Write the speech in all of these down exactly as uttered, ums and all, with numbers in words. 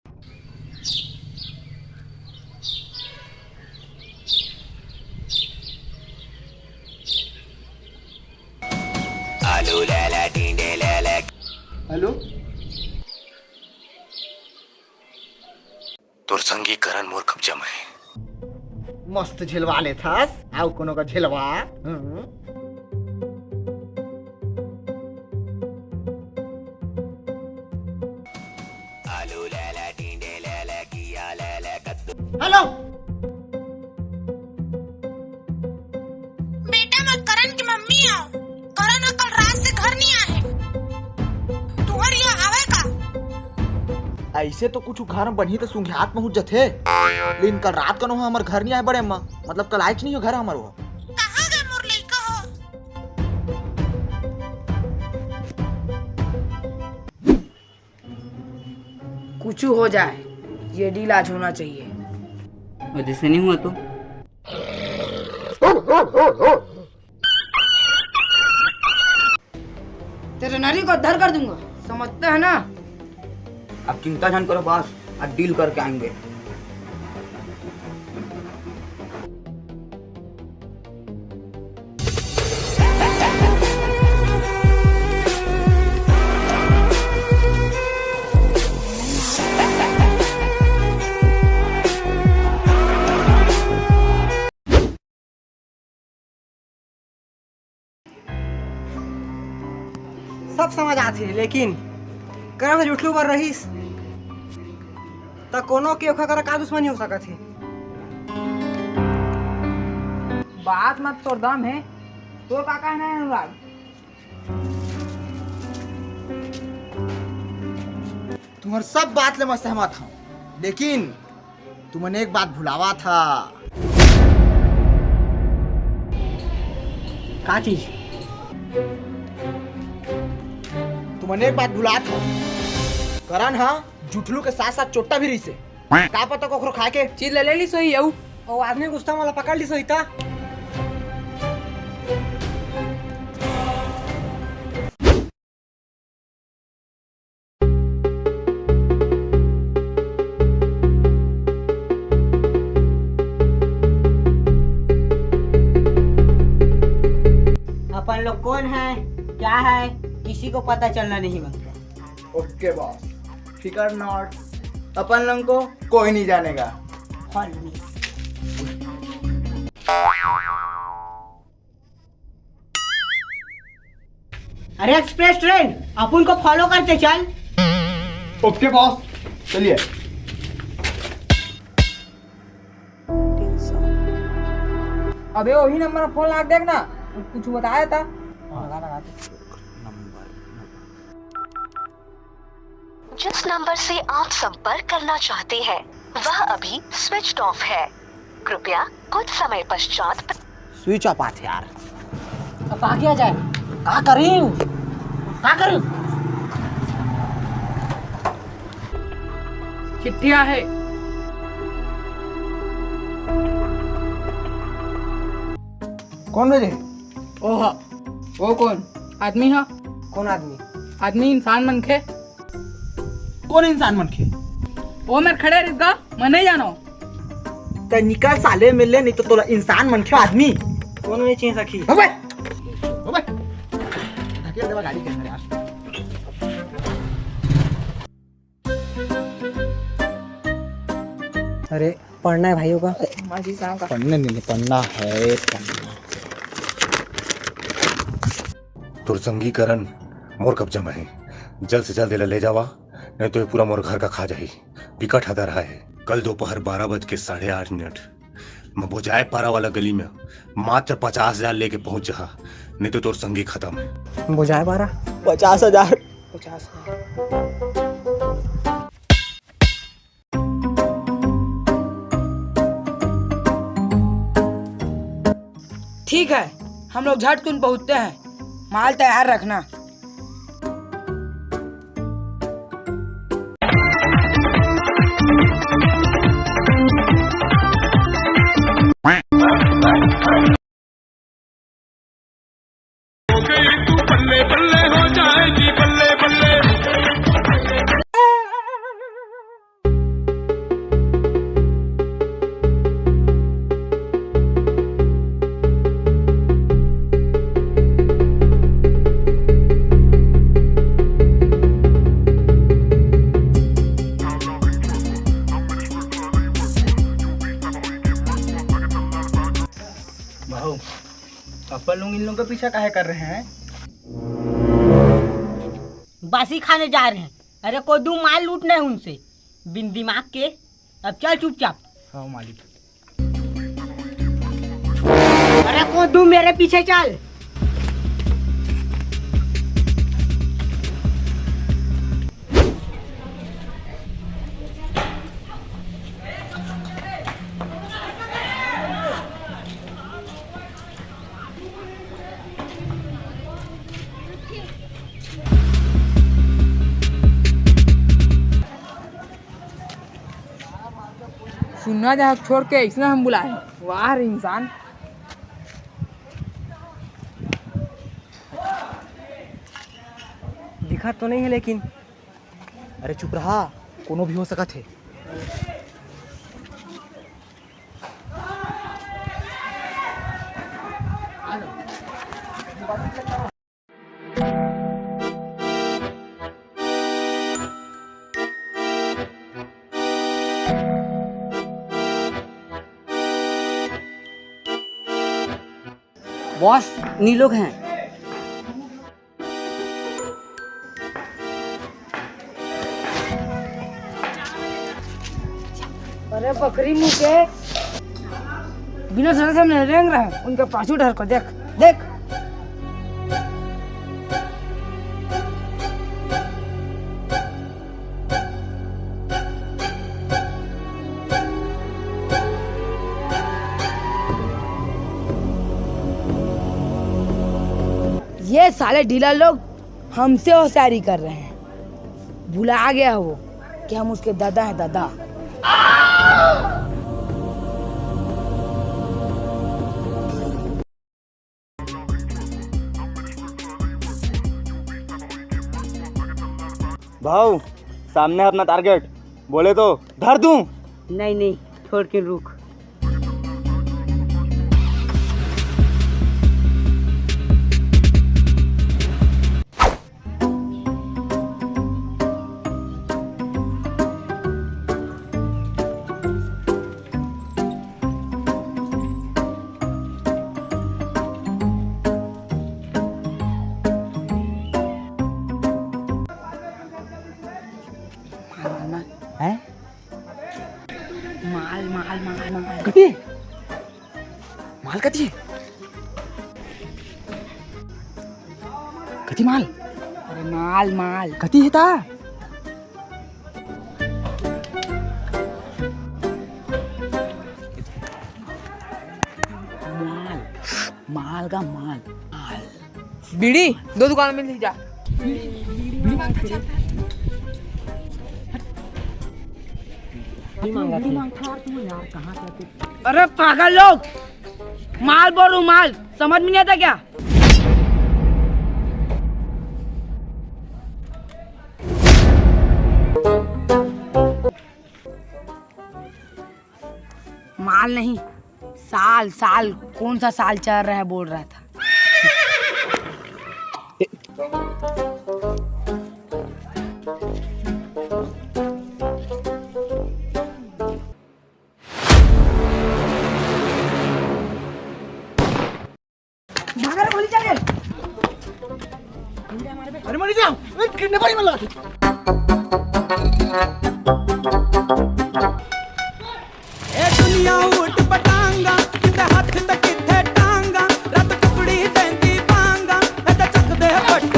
Hello. तोर संगी करण मोर कब्जा में हे। मस्त झेलवा लेथस, अउ कोनो का झेलवा। हम्म। हेलो। बेटा, मैं करण की मम्मी हूँ। करण ह कल रात से घर नहीं आए हे। तुम्हर यहाँ आवे का? अइसे तो कुछु घर में बनही त सुंघियात पहुंच जथे, लेकिन कल रात कनो ह हमर घर नहीं आए बड़े अम्मा, मतलब कल आएच नहीं हो घर हमर वो। कहाँ गए मोर लइका हो? कुछ हो जाए, ये डील आज होना चाहिए। और जैसे नहीं हुआ तो? तेरे नरी को धर कर दूंगा, समझते हैं ना? अब चिंता झन करो बॉस, आज डील करके आएंगे। सब समझ आथे, लेकिन करण जुठलू बर रहिस, त कोनो के ओखर करा का दुश्मनी हो सकत हे? बात मत तोर दम हे, तोर का कहना हे अनुराग? तुम्हर सब बात ले मैं सहमत हूँ, लेकिन तुमन एक बात भुलावत हा। का चीज? तुमन एक बात भुलात हा। करण हा जुठलू के साथ साथ चोट्टा भी रहिसे। का पता कोखरो खाए के चीज ले ले ली सोही अऊ। ओ आदमी गुस्सा वाला पकड़ ली सोही ता। अपन लोग कौन है, क्या है, किसी को पता चलना नहीं मांगता। ओके बॉस, फिकर नॉट, अपन लोग को कोई नहीं जानेगा। Follow me। अरे एक्सप्रेस ट्रेन, अपन को फॉलो करते चल। ओके बॉस, चलिए। अबे वही नंबर पर फोन लाग देख ना, कुछ बताया था। लगा, लगा दे। जिस नंबर से आप संपर्क करना चाहते हैं, वह अभी स्विच ऑफ है। कृपया कुछ समय पश्चात प्र- स्विच ऑफ आथे यार। अब का किया जाए? का करीन? का करीन? चिट्ठी आहे। कौन भेजे? ओह, वो कौन? आदमी हा। कौन आदमी? आदमी, इंसान, मनखे। कौन इंसान मनखे? वो मेर खड़े रहिस गा, मैं नहीं जानो। तै निकल साले, मिल ले, नहीं तो तोला इंसान मनखे आदमी। कौन नहीं चाहिए सखी? अबे! अबे! ढकेल देवा गाड़ी के अंदर यार। अरे, पढ़ना है भाइयों का। माजी साहब का। पढ़ने नहीं, नहीं, पढ़ना है, पढ़ना। तोर संगी करण मोर कब्जा में है, जल्द से जल्द एला ले जावा, नहीं तो ये पूरा मोर घर का खा जाही। बिकट हदर है। कल दोपहर बारह बज के साढ़े आठ मिनट मैं बोजाय पारा वाला गली में मात्र पचास हजार लेके पहुंच जहा, नहीं तो तोर संगी खत्म है। बोजाय पारा? पचास हजार। पचास हजार। ठीक है, हम लोग झटकुन पहुंचते हैं, माल तैयार रखना। हो गई तू बल्ले बल्ले, हो जाएगी बल्ले बल्ले। पर लोग इन लोगों के पीछे काहे कर रहे हैं? बासी खाने जा रहे हैं। अरे कोदू माल लूटने हैं उनसे, बिन दिमाग के। अब चल चुपचाप। हाँ मालिक। अरे कोदू मेरे पीछे चल। सुनना जहाँ छोड़ के इसने हम बुलाए। वाह रे इंसान। दिखत तो नहीं है लेकिन। अरे चुप रहा, कोनो भी हो सकत है। बॉस, नी लोग हैं। अरे बकरी मुंह के, बिना सर से हमने रेंग रहे, उनके पाछू डर को देख, देख। ये साले डीलर लोग हमसे होशियारी कर रहे हैं। भुला गया वो कि हम उसके दादा हैं, दादा। भाव, सामने अपना टारगेट, बोले तो धर दूं। नहीं नहीं, थोड़किन रुक। हैं? माल, माल, माल, माल। कति? माल कति? कति माल? अरे माल, माल। कति हे ता? माल, माल का माल, माल। बीड़ी दो दुकान में ले जा। अरे पागल लोग, माल बोल रहा हूँ, माल, समझ में नहीं आता क्या? माल नहीं, साल, साल, कौन सा साल चल रहा है बोल रहा था। भागा रे, गोली चल गई। अरे मर जाओ, ए, किडनैपर ही मला। ए दुनिया उठ पटांगा, किते हाथ ते किते टांगा, रात कुकड़ी देंदी बांगा, ए ते चक दे पट।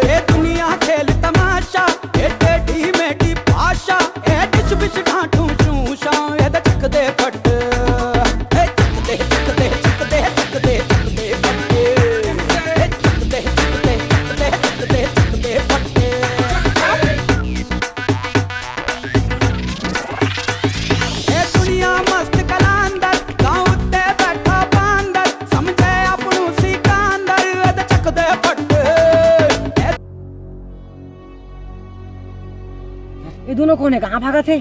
ए दुनिया खेल तमाशा, ए टेढ़ी मेढ़ी भाषा, ए डिच बिच ढांठू चूं शां, ए ते चक दे पट। ए चक दे, चक दे, चक दे, चक दे, चक दे पट। ए चक दे, चक दे, चक दे, चक दे, चक दे पट। ए दुनिया मस्त कलांदर, गांव उत्ते बैठा बांदर, समझे आपणू सिकंदर, ए ते चक दे पट। ए ये दोनों कौन है, कहाँ भागत हे?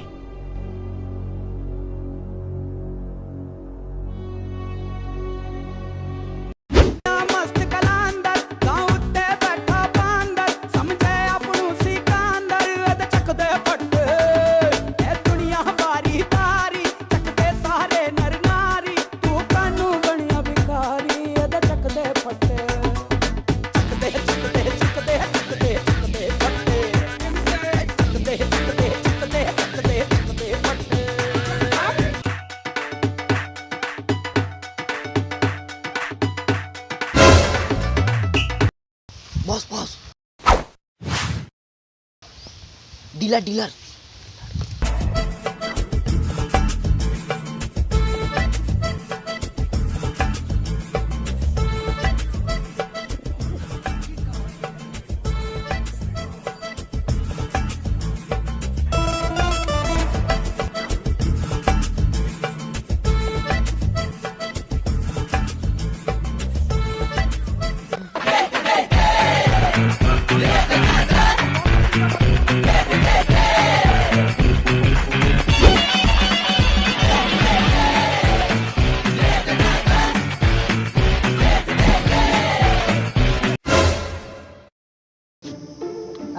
मस्त कलांदर, गांव उत्ते बैठा बांदर, समझे आपणू सिकंदर, ए ते चक दे पट। ए दुनिया बारी बारी, चक दे सारे नर नारी, तू कानू बनिया भिखारी, ए ते चक डीलर, डीलर।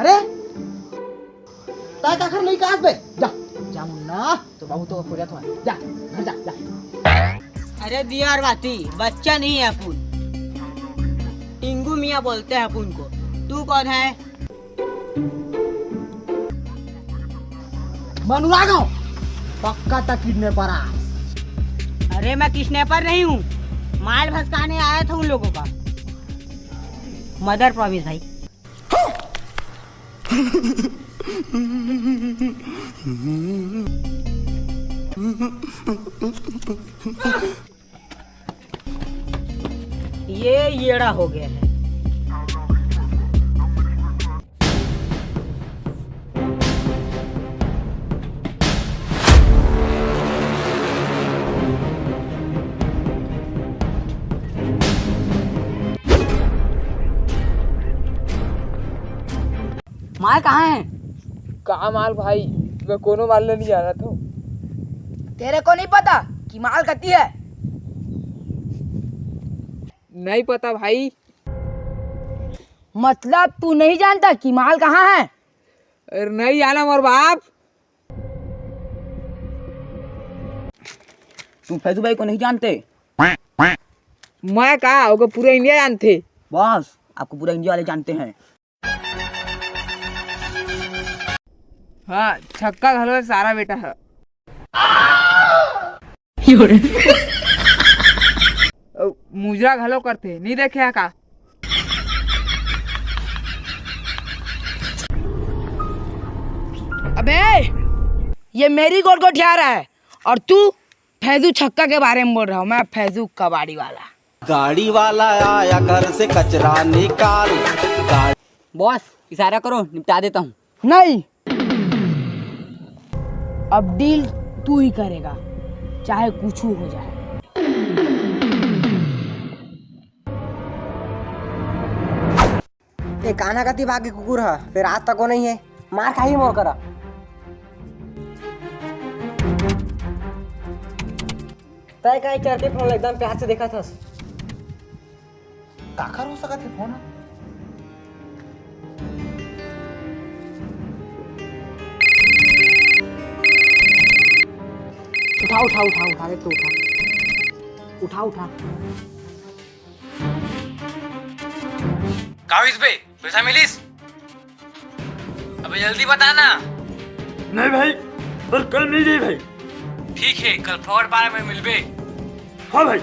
अरे, तैं काखर नहीं कास बे? जा, जा मुन्ना, तो बाबू तो खोजत हवय। जा, घर जा, जा। अरे दिया और बाती, बच्चा नहीं है अपुन। टिंगू मियाँ बोलते हैं अपुन को। तू कौन है? मैं अनुराग हूँ। पक्का तैं किडनैपर आस। अरे मैं किडनैपर नहीं हूँ, माल भसकाने आया था उन लोगों का। मदर प्रॉमिस भाई। ये येड़ा हो गया है। माल कहाँ है? का माल भाई, मैं कोनो माल ल नहीं जानत हूँ। तेरे को नहीं पता कि माल कती है? नहीं पता भाई। मतलब तू नहीं जानता कि माल कहाँ है? अरे नहीं जाना मोर बाप। तू फैजू भाई को नहीं जानते? मैं का, ओके पूरा इंडिया जानते। बस, आपको पूरा इंडिया वाले जानते हैं। हाँ, छक्का घलो सारा बेटा है। अउ मुजरा घलो करथे, नहीं देखे हा का? अबे, ये मेरी गोट गोठिया रहा है और तू फैजू छक्का के बारे में बोल रहा हूँ, मैं फैजू कबाड़ी वाला। गाड़ी वाला आया घर से कचरा निकाल। गाड़ी बॉस, इशारा करो, निपटा देता हूँ। नहीं, अब डील तू ही करेगा, चाहे कुछ हो जाए। ए, कान्हा कति भागे कुकुर ह, फेर आज तको नइ हे। मार खाही मोर करा। तैं का चढ़ के फोन एकदम प्यार से देखत हस। काखर हो सकत हे फोन ह? उठा, उठा, उठा, उठा, देख तो उठा। उठा, उठा। का होइस बे? पैसा मिलिस? अबे जल्दी बता ना। नहीं भाई, पर कल मिल जाई भाई। ठीक है, कल फ्रॉड बार में मिलबे। हाँ भाई।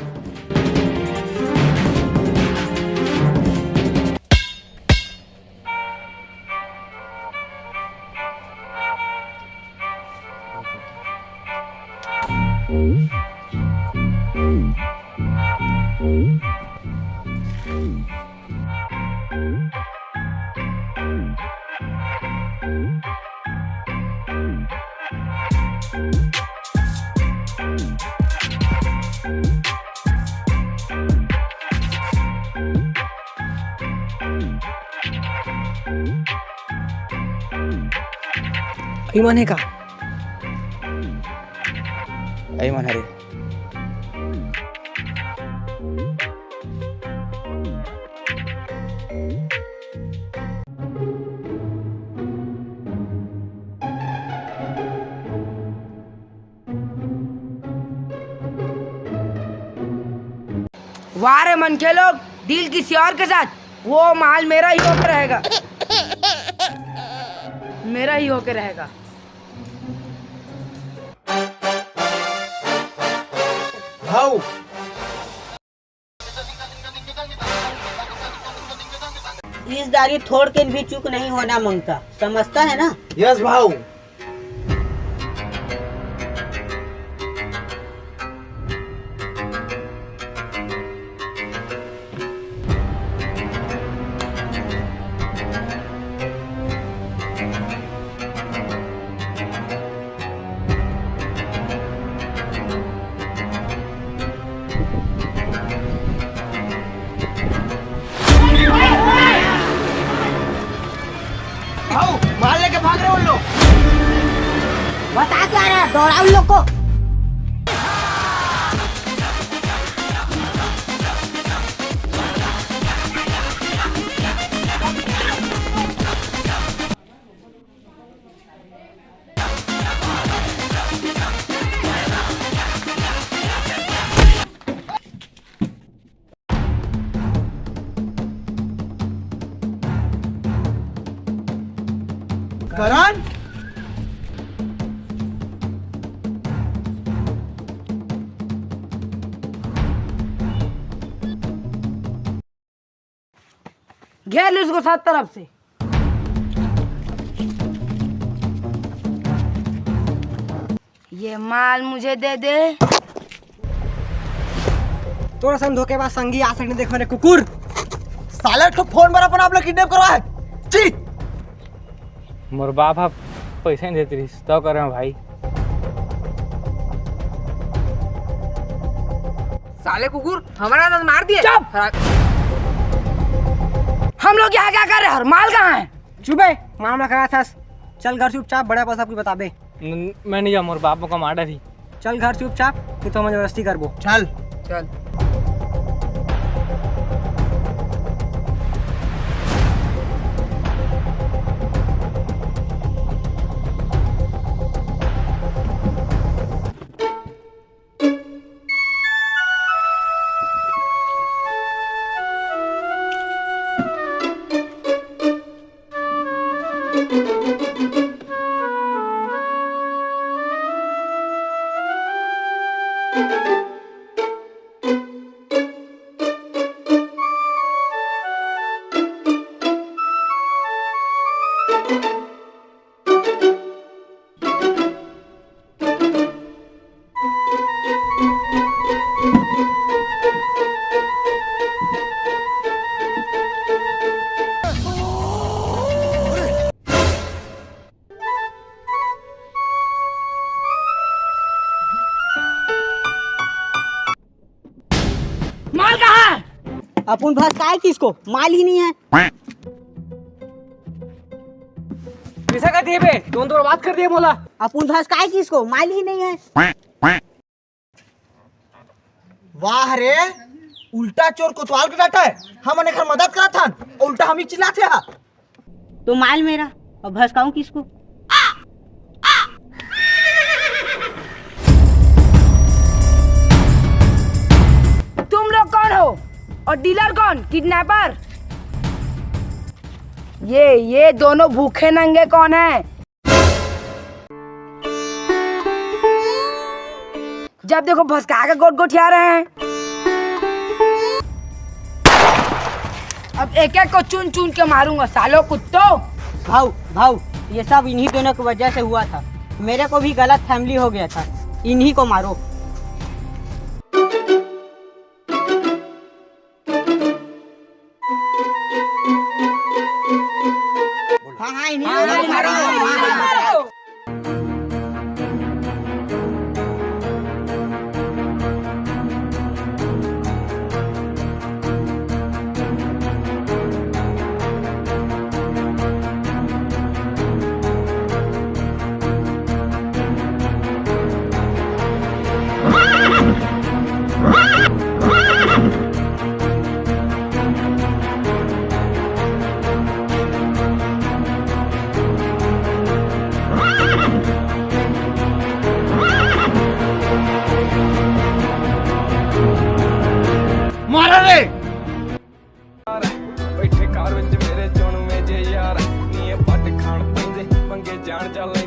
ई मन हे का? ई मन हरे। वाह रे मनखे लोग, डील किसी और के साथ, वो माल मेरा ही होके रहेगा, मेरा ही होके रहेगा। भाऊ, इस तारी थोड़ के भी चूक नहीं होना मंगता, समझता है ना? यस भाऊ। आओ, माल लेके भाग रहे हो उन लोग। बता क्या रहा है, दौड़ाओ उन लोग को। करण। घेर लो इसको सात तरफ से। ये माल मुझे दे दे। तोर असन धोखेबाज संगी आज तक नहीं देखे रे कुकुर। साले तो फोन पर अपन आप लोग किडनैप करवा है। छी। मोर बाप ह पैसा नहीं देते रहिस, तब करे हंव भाई। साले कुकुर, हमारा तो मार दिए। चुप! हम लोग यहाँ क्या कर रहे हैं? और माल कहाँ है? चुप है, मामला करा था। चल घर चुपचाप, बड़ा पैसा कुछ बताबे। न-, मैं नहीं जाऊँ, मोर बाप मोका मार डारी। चल घर चुपचाप, नहीं तो हम जबरदस्ती करबो। चल। चल। माल कहाँ है? अपन भसकाए किसको? माल ही नहीं है। कैसा कर दिए बे? दोनों तो बर्बाद कर दिए मोला। अपन भसकाए किसको? माल ही नहीं है। वाह रे, उल्टा चोर कोतवाल के डांटा है। हमन एकर मदद करत हन, उल्टा हम ही चिल्लाथे हा। तो माल मेरा, अब भसकाऊं किसको? तुम लोग कौन हो और डीलर कौन? किडनैपर। ये ये दोनों भूखे नंगे कौन है? जब देखो भसका के गोट गोठिया रहे हैं। अब एक एक को चुन चुन के मारूंगा सालो कुत्तो। भाऊ, भाऊ, ये सब इन्हीं दोनों की वजह से हुआ था। मेरे को भी गलत फैमिली हो गया था। इन्हीं को मारो। हाँ, हाँ, इन्हीं को मारो। मारो रे। बैठे कार विच मेरे चुणवे जे यार, नी ये पट खान पैंदे पंगे जान जा।